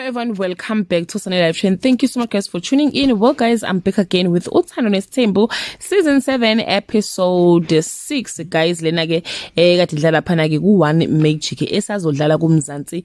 Everyone, welcome back to Sunday Live Trend. Thank you so much, guys, for tuning in. Well, guys, I'm back again with Uthando Nesthembu season 7 episode 6, guys. Lena ke kade idlala phana ke ku One Magic, esazodlala kuMzansi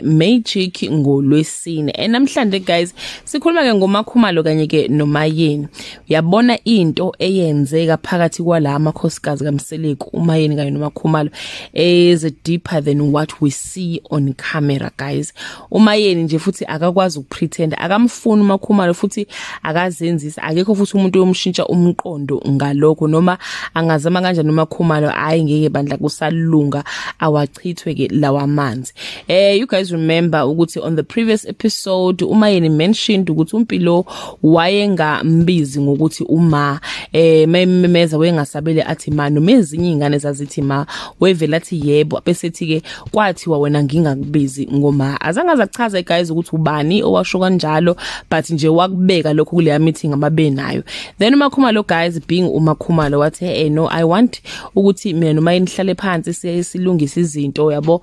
Magic ngolwesine. And namhlanje, guys, sikhuluma ke ngoMakhumalo kanye ke noMayeni. Uyabona, into eyenzeka phakathi kwala amakhosikazi kaMseleku, uMayeni kanye noMakhumalo, is deeper than what we see on camera, guys. UMayeni nje futhi akakwazi ukupretend, akamfuni uMakhumalo futhi akazenzisa. Akekho futhi umuntu oyomshintsha umqondo ngalokho, noma angazama kanjani uMakhumalo, hayi, ngeke bandla kusalunga, awachithwe ke lawa manzi. You guys remember ukuthi on the previous episode uMayeni mentioned ukuthi uMpilo wayengambizi ngokuthi uma mememeza wayengasabele athi ma, noma ezinye izingane zazithi ma, wevela athi yebo, bese ethi ke kwathiwa wena ngingakubizi ngoma. Azange azachaza, guys, ukuthi ubani owasho kanjalo, but nje wakubeka lokho kuleya meeting ababenayo. Then uMakhumalo, guys, being uMakhumalo, wathi, "Hey, no, I want ukuthi mina noma nihlale phansi silungise izinto, yabo,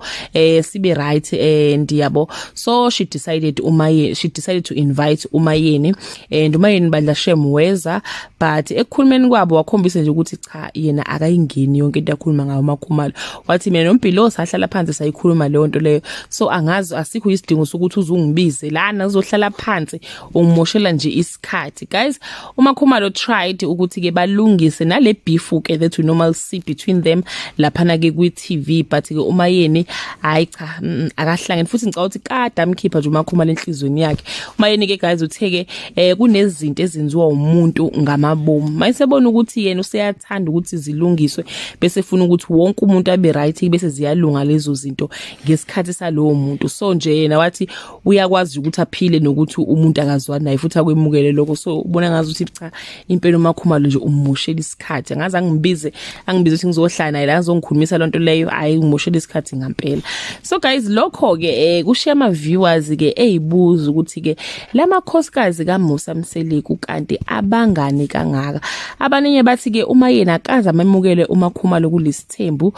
sibe right." And yabo, so she decided to invite uMayeni, and uMayeni bandla shem weza, but ekukhulumeni kwabo wakhombisa nje ukuthi cha, yena akayingeni yonke into akhuluma ngayo uMakhumalo. Wathi, "Mina noMpilo sahlala phansi sayikhuluma leyo nto leyo, so angazi, asikho isidingo sokuthi uzungibize lana uzohlala phansi, ungimoshela nje isikhathi." Guys, uMakhumalo tried ukuthi ke balungise nale beef ke that we normally see between them laphana ke kwi TV, but ke uMayeni, hayi cha, akahlangene futhi. Ngicabanga ukuthi kade amkhipha nje uMakhumalo enhlizweni yakhe uMayeni ke. Guys, uthe ke kunezinto ezenziwa umuntu ngamabomu, mayisebona ukuthi yena useyathanda ukuthi zilungiswe, bese efuna ukuthi wonke umuntu abe right, bese ziyalunga lezo zinto ngesikhathi salowo muntu. So nje yena wathi uyakwazi ukuthi aphile nokuthi umuntu akazwani naye futhi akwemukele lokho. So ubona ngazi ukuthi cha, impela uMakhumalo nje umoshela isikhathi. Angaze angibize, angibize ukuthi ngizohlala naye la, azongikhulumisa lonto leyo, hayi, ngimoshela isikhathi ngempela. So guys, lokho ke kushiya ama viewers ke ezibuza ukuthi ke lamakhosikazi kaMusa Mseleku kanti abangani kangaka. Abaninye bathi ke uma yena akaze amemukele uMakhumalo kulesithembu.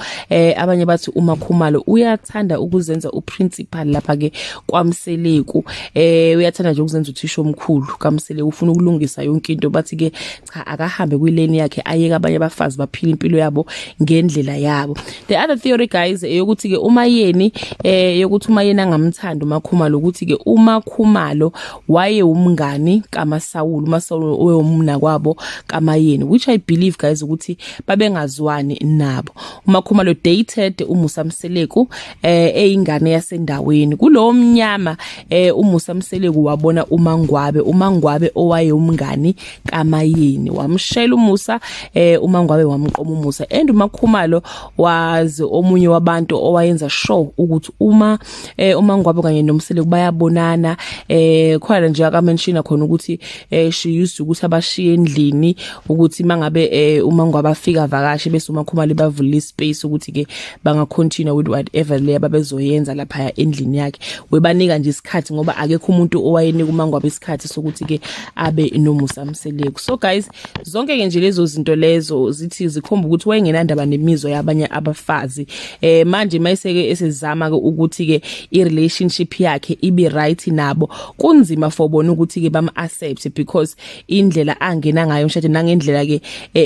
Abanye bathi uMakhumalo uyathanda ukuzenza uprincipal lapha ke kwaMseleku, uyathanda nje ukuzenza uthisha omkhulu kaMseleku, ufuna ukulungisa yonke into. Bathi ke cha, akahambe kwilane yakhe, ayeke abanye abafazi baphila impilo yabo ngendlela yabo. The other theory, guys, eyokuthi ke uMayeni yokuthi uMayeni angamthanda uMakhumalo, ukuthi ke uMakhumalo waye umngani kaMasawulu, uMasawulu oyomna kwabo kaMayeni, which I believe, guys, ukuthi babengazwani nabo. UMakhumalo dated uMusa Mseleku eyingane yasendaweni kulowo mnyama. UMusa Mseleku wabona uMangwabe, uMangwabe owaye umngani kaMayeni, wamshela uMusa, uMangwabe wamqoma uMusa, and uMakhumalo wazi omunye wabantu owayenza sure ukuthi uma uMangwabe kanye noMseleku bayabonana. Khona nje aka mention khona ukuthi she used ukuthi abashiye endlini, ukuthi mangabe uMangwabe afika avakashe, bese uMakhumalo bavula ispace ukuthi ke banga continue with whatever le ababezoyenza lapha endlini yakhe. Webanika nje isikhathi, ngoba akekho umuntu owayenika uMangwabe isikhathi sokuthi ke abe noMusa Mseleku. So guys, zonke ke nje lezo zinto lezo zithi zikhomba ukuthi wayengenandaba nemizwa yabanye abafazi. Manje mayiseke esezama ke ukuthi ke i relationship yakhe ibe right nabo, kunzima for bona ukuthi ke bam accept, because indlela angena ngayo emshadweni nangendlela ke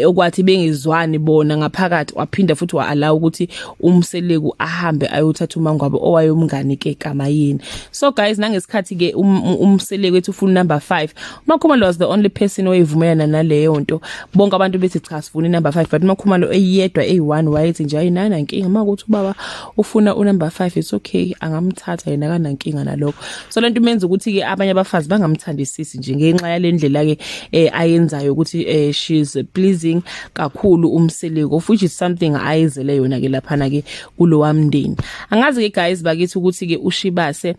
okwathi bengizwani bona ngaphakathi, waphinda futhi wa allow ukuthi uMseleku ahambe ayothatha uMangwabe owayomngani ke kaMayeni. So guys, nangesikhathi ke uMseleku ethi ufuna number 5, uMakhumalo was the only person oyivumelana naleyo nto. Bonke abantu bethi cha, sifuna number 5, but uMakhumalo eyedwa eyi1 wayethi nje ayinana inkinga, makuthi ubaba ufuna unumber 5, it's okay, angamthatha, yena kanankinga nalokho. So lento imenza ukuthi ke abanye abafazi bangamthandisisi nje ngenxa yalendlela ke ayenzayo ukuthi she's pleasing kakhulu uMseleku, of which is something ayizele yona ke laphana ke kulowa mndeni. Angazi ke, guys bakithi, ukuthi ke uShibase,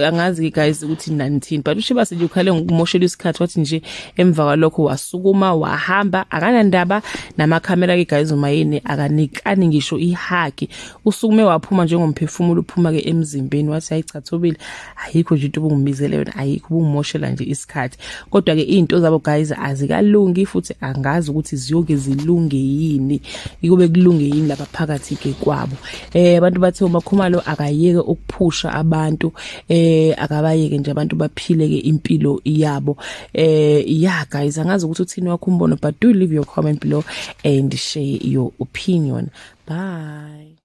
angazi ke, guys, ukuthi nanithini, but uShibase nje ukhale ngokumoshela isikhathi, wathi nje emva kwalokho wasukuma wahamba, akanandaba namakhamera ke. Guys, uMayeni akanikani ngisho ihug, usukume waphuma njengomphefumulo uphuma ke emzimbeni. Wathi, "Hayi cha, Thobile, ayikho nje into obungibizele yona, ayikho, ubungimoshela nje isikhathi." Kodwa ke izinto zabo, guys, azikalungi futhi angazi ukuthi ziyoke zilunge yini, ikube kulunge yini lapha phakathi ke kwabo. Abantu bathe uMakhumalo akayeke ukuphusha abantu. Abantu akabayeke nje abantu baphile ke impilo yabo. Yeah guys, angazi ukuthi uthini wakho umbono, but do leave your comment below and share your opinion. Bye.